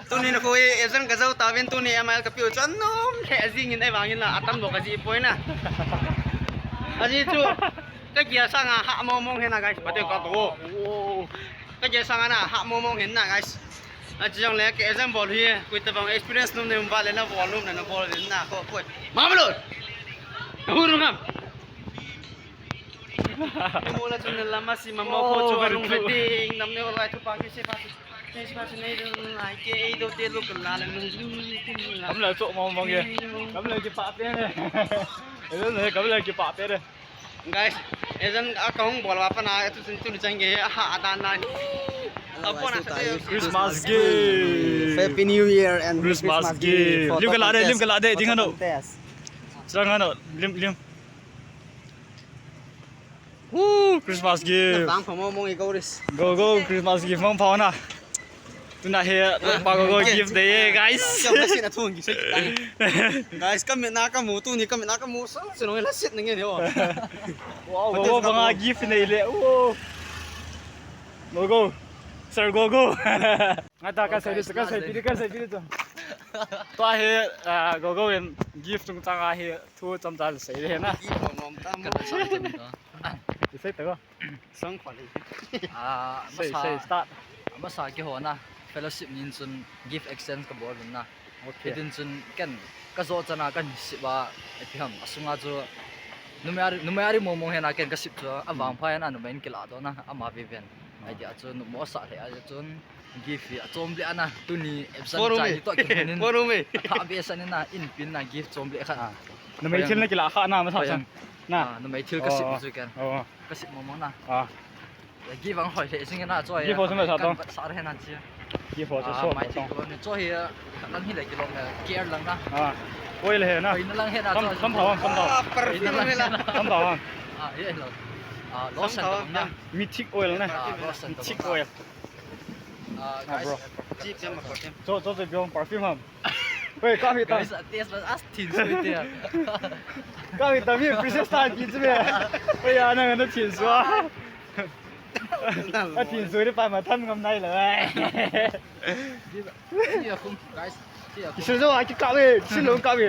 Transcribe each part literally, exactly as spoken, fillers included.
Tuni nikho hi, eh, exam ka jou tauvin tuni M I L ka piu chu anom lheh jingin ahivangin la, atam bou ka jih poi na. Ajeh chu, ka gel sanga hah mong mong hen na, guys. Pate ka to. Ka gel sanga na hah mong mong hen na, guys. Achu jong le, ka exam bol hi, koi tabang experience nom nei um vale na bol nom na, na bol na ko poi. Mamlo. Hurung ham. Mula chun na lama si mama ko chu arung le ding, nam ne wala chu pa ke se pa. Kam la cho mong mong ye. Kam la kipah pen e. Kam la kipah pen e. Guys, exam a kahung bol uva pat na, tu chun tu chang ge, aha, adan na. Hello, guys, Christmas gift. Happy New Year and Christmas gift. Lim ka la de, lim ka la de, ding ano. Chang ano, lim, lim. Woo, Christmas gift. Go, go, Christmas gift mang pha na. Tuna hi, pa go go gift de, guys. Guys, ka mit na ka mu, tuni ka mit na ka mu, so, so, no, la sit na nge, ho. Wow, wow, banga gift nei le. Wow. Go, go. Sir, go, go. Nga ta ka sai, ka sai, ka sai, ka sai. Tua hi, ah, go go in gift tung chang a hi thu chom chal sai le na. Gift nom tam. Ka sai tam to. Sai ta go. Sang khwa le. Ah, sei, masa, sei, start. Masa kihona fellowship nin chun gift exchange ka bol na. Okay. Hitin chun ken ka jo chana kan sip a, ipi ham, asunga chu numei a ri, numei a ri mong mong hena ken ka sip chu avang pha hena numei in kila do na ama ve ven. Ah. Ai dia chu numo sa le a chun gift hi achom le ana tuni epsan chai to ki nin. Forum e. Atha be sa ni na in pin na gift chom le kha. Ah. Numei thil na kila kha na masa san. Na. Ah, numei thil ka sip chu ken. Oh. Ka sip mong mong na. Ah. Gift ang hoi le sing na choi. Gift ho sum sa tong. Sa re na chi. Gift ho sa so. Mai chi ko ni choi hi. Lang hi le kilom le care lang na. Ah. Oi le he na. Oi na lang he na choi. Sam thaw, sam thaw. Ah, perfume lang he na. Sam thaw. Ah, ye lo. Ah, lotion tong na. Mythic oil na. Ah, lotion tong. Mythic oil. Ah, guys. Cheap jam perfume. Cho, cho, cho, perfume ham. Oi, ka hi ta. Guys, taste bud as thin sui tia. Ka hi ta mi princess ta ki chu be. Oi, ya na na thin sua. A thin sui de pa ma tham ngam nai la. Tia kum, guys. Tia kum. Kisu jo a ki ka be, kisu lo ka be.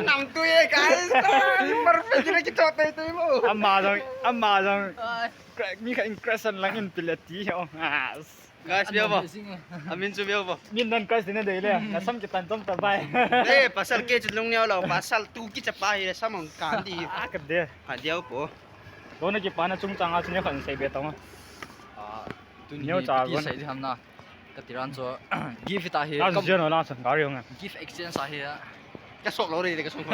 Nam tu ye, guys. Perfect na ki chot tai tu mo. Ama jong, ama jong. Ai. Mi kha in crush lang in pilati ho. Guys, view bo. Amin chu view bo. Min nan guys ding na dei le. Na sam kitan tom ta bai. Eh, pasal ke chu lung neo lo, pasal tu kichapa hi le sam ang kan di. Ah, ka de. Ha diau po. Lo na kipana chungchang a chu neo khan sei be tong. Ah, tu neo cha ti gon. Sei di ham na. Ka tiran chu gift ta hi. Ah, kam jeno la san gari hong. Gift exchange a hi. Ka sok lo re, ka sok lo.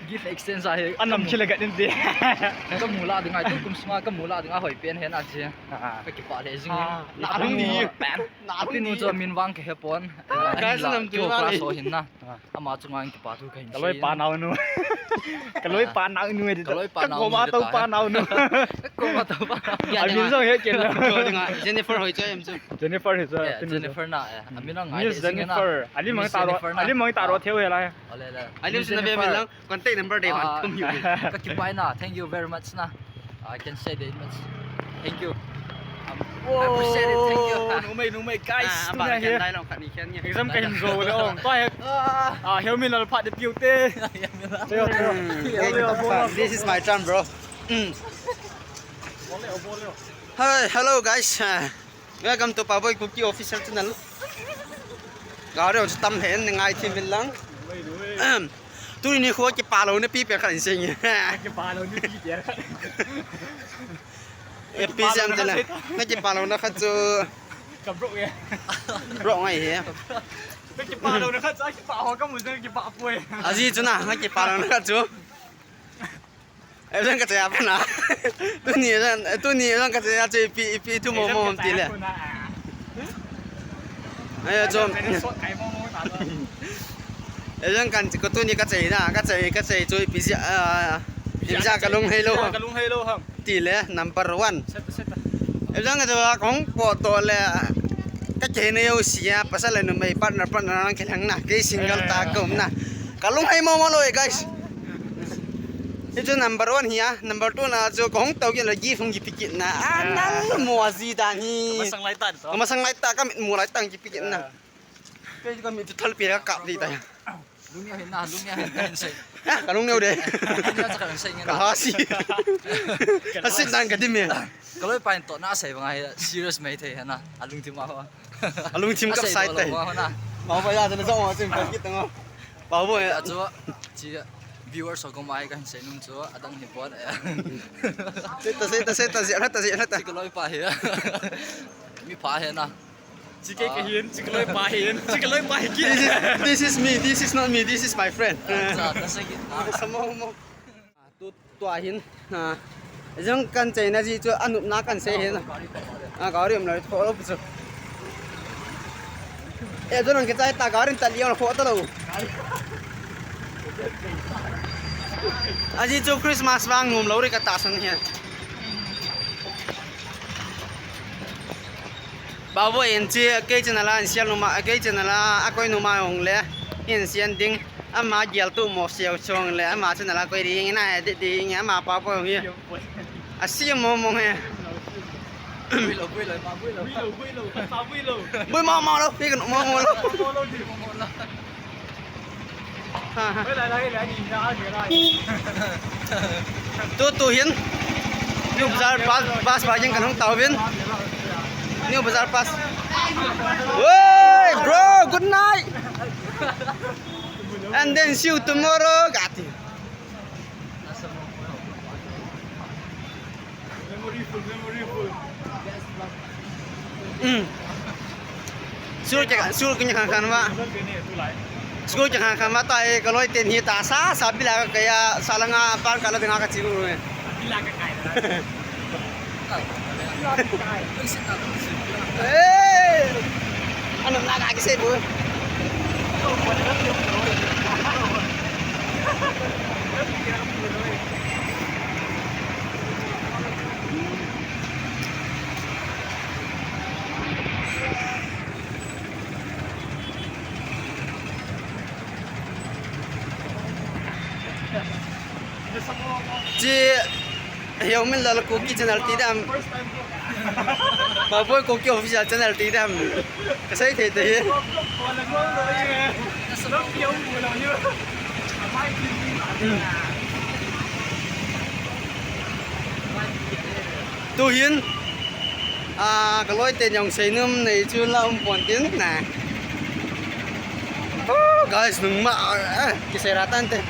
Gift exchange a hi. Anam chile ka din ti. Ka mu la dinga, tu kum sunga ka mu la dinga hoi pen hen a chi. Ah. Ka kipah le jing. Ah. Na lung ni. Pen. Na lung ni. Pinu chu min vang ka he pon. Ah, ka la nam tu kyo ma class le. Ho hin na. Ah. Ama chunga kipa thu ka hin. Ka loi pa nau nu. Ka loi pa nau nu. Ka loi pa nau nu. Ka koma to pa nau nu. Ka koma to pa. Amin jong he ken lo. Dinga Jennifer hoi chu em chu. Jennifer hi chu. Eh, Jennifer na, eh. Amin ang Miss Jennifer. Ali mang ta ro, Jennifer na. Ali mang ta ro theu he la. Ole le. Ali Miss Jennifer. Contact number dei wan tum yu. Ka kipai na. Thank you very much na. I can say that much. Thank you. Um, I appreciate it. Thank you. Numei, numei, guys. Ah, tuna hi. Exam ka hin jo le ong. Tua hi. Ah, helmi lal phat de piu te. This is my turn, bro. Mm. Hi, hello, guys. Ah, welcome to Paboi Kuki Official Channel. Gari chu tam hen ngai thi min lang. Tuni nikho kipah louna pi pen khat in sei nge. Kipah louna pi pen. Eh, pi siam te na. Na kipah louna khat chu. Ka broke e. Broke ngai he. Ka kipah louna khat chu, kipah ho ka mu jeng kipah poi. Ajeh chu na, na kipah louna khat chu. Exam ka che a pa na. Tuni exam, tuni exam ka che a chu ipi, ipi thu mo mo ti le. Ai, chom. Exam kan ko tuni ka che na, ka che, ka che chu ipi ja, ah, ipi ja ka lung hei lo. Ka lung hei lo ham. Ti le number one. Set, set. Exam ka che a kong po to le. Ka che ne yo sia, pasal le numei partner, partner nang ke lang na, ke single ta ko na. Ka lung hei mo mo lo e, guys. Hichu number one hi a, number two na chu kahung tao kit le gift hung kipe kit na. Ah, nang mo aji dan hi. Masang lai ta to. Masang lai ta ka mit mu lai tang kipe kit na. Kei ka mit chu thalpi ka kap di ta. Lungneo hin na, lungneo hin na, hin sei. Ah, ka lungneo de. Lungneo cha ka hin sei nge na. Ka hasi. Hasi dan ka di me. Ka loipa in tohna asei banga hi serious mai thei hena. Alungthim a ho. Alungthim kap sai tai. Asei doh lou banga ho na. Mau ba ya, na jong ma sim pa kit ngo. Pau bo ya. Achu, chi viewers ho koma hi ka hin sei nom chu, adang hi pon. Sei ta, sei ta, sei ta, jia ta, jia ta. Chi ka loipa hi. Mi pha hena. Chi kei ka hin, chi ka loipa hin, chi ka loipa hi ki. This is, this is me, this is not me, this is my friend. Acha, ta sei ki. Samo mo. Tu, tua hin, ah, jong kan cheina ji chu anopna kan sei hin. Ah, gari um lai tho lo chu. E, jong kichai ta gari ta liang pho ta lo. Aji chu Christmas vang ngom lo ri ka tahsan hi. Babu in chi kei channel a in share nom a, kei channel a akoi nom a hung le in share ding. Ama gel tu mo siau chong le, ama channel a koi ding, ina edit ding, ama pa po hi. Asi mo mo he. Bui lo, bui lo, ma bui lo. Bui lo, bui lo, ma bui lo. Bui mo mo lo, pi kan mo mo lo. Mo lo di. Ha, ha. Bui lai lai lai ni na a ni lai. Tu, tu hin. New Bazaar pass, pass parking kan hung tao vin. New Bazaar pass. Hey, bro, good night. And then see you tomorrow, Gati. Memory full, memory full. Mm. Sur ke, sur ke ni khan khan ma. Sur ke ni tu lai. School chang khan khan ma tai, ka loi ten hi ta sa, sa bila ka ya, sa langa par ka la dinga ka chi ru. Bila ka kai. Eh! Ano na ka kise bu. Chi, Hiong Min Lal Kuki channel ti dam. Baboi Kuki official channel ti dam. Ka sei thei thei. Tu hin, a, ka loi ten jong sei nom nei chu la um pon tin na. Oh, guys, nungma, eh, kisei ra tan te.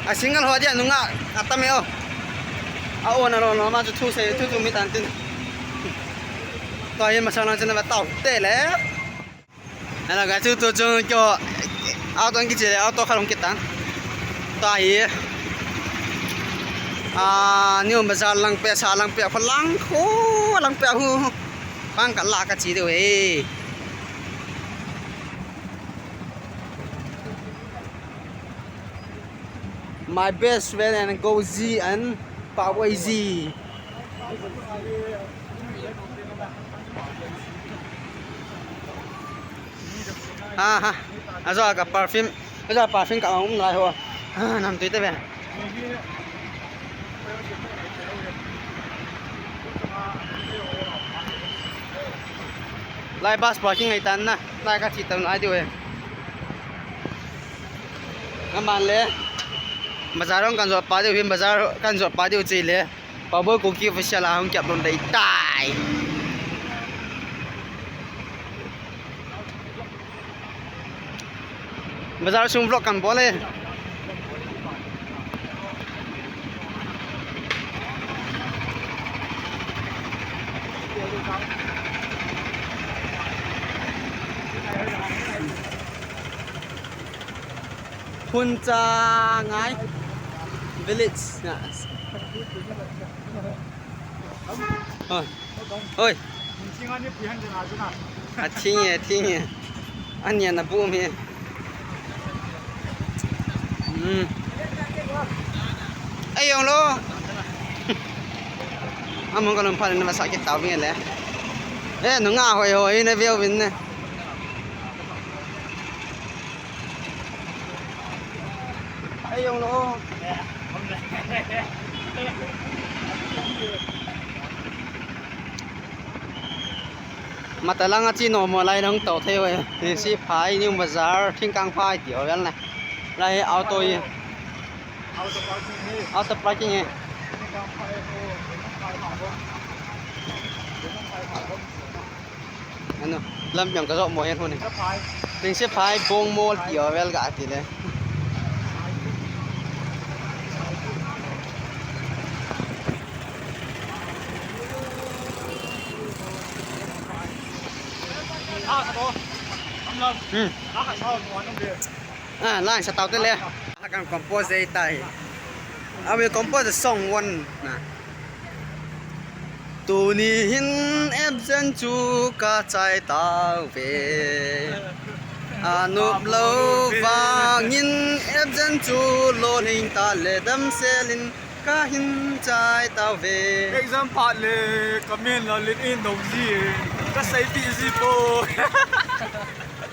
A single ho dia nunga, a tam e o. A o na lo no ma chu thu sei, thu thu mi tan tin. Tua hin masang lang chen na tao te le. Hello guys, tu tu chung kyo auto ki che, auto kha long kitan. Ta hi. Ah, New Bazaar lang pe, sa lang pe, kho lang, kho lang pe hu. Bang ka la ka chi de we. My best friend and Gozi and Pawai Z. Ha, ha. Ajo ka perfume. Ajo perfume ka um lai ho. Ha, nam tui te ve. Lai bus parking ai tan na. Lai ka chi tau na ai diu e. Aman le. Bazaar hung kan jot pa diu hin, bazaar kan jot pa diu chi le. Paboi Kuki official a hung kiap lon dei tai. Bazaar sung vlog kan bol e. Huncha ngai village. Oi. Oi. A thing e, thing e. Ania na bu mi. Hmm. Ai yong lo. Among ka lom pha na masa ke tau mi le. Eh, nunga hoi hoi na veo vin ne. Ai yong lo. Matalang a chi nom mo lai nang to thei we. Tengsi phai, New Bazar, Thingkang phai ti o vel na. Lai auto ye. Auto parking he. Ano, lam yang ka zo mo hen huni. Tengsi phai, Bong Mall ti o vel ga ti le. Hmm. Ah, lang sa tau te le. Akan compose dei tai. Awi compose song one na. Tuni hin absent chu ka chai tau ve. Anop lou vangin absent chu lolhing ta le damsel in ka hin chai tau ve. Exam phat le ka min la lit in dong ji. Ka sei pi ji po.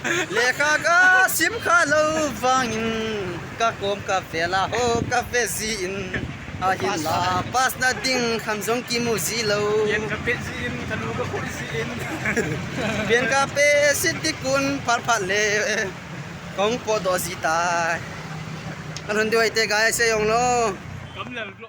Lekha ka sim kha lou vangin ka kom ka vela ho ka ve ji in. Ahin la pass na ding khan jong kimu ji lou. Pian ka pet ji in, ka nu ka khoi ji in. Pian ka pe sit ti kun phat phat le. Kong po do ji tai. Kan hun diu ai te guys, se jong lo. Kam le lo.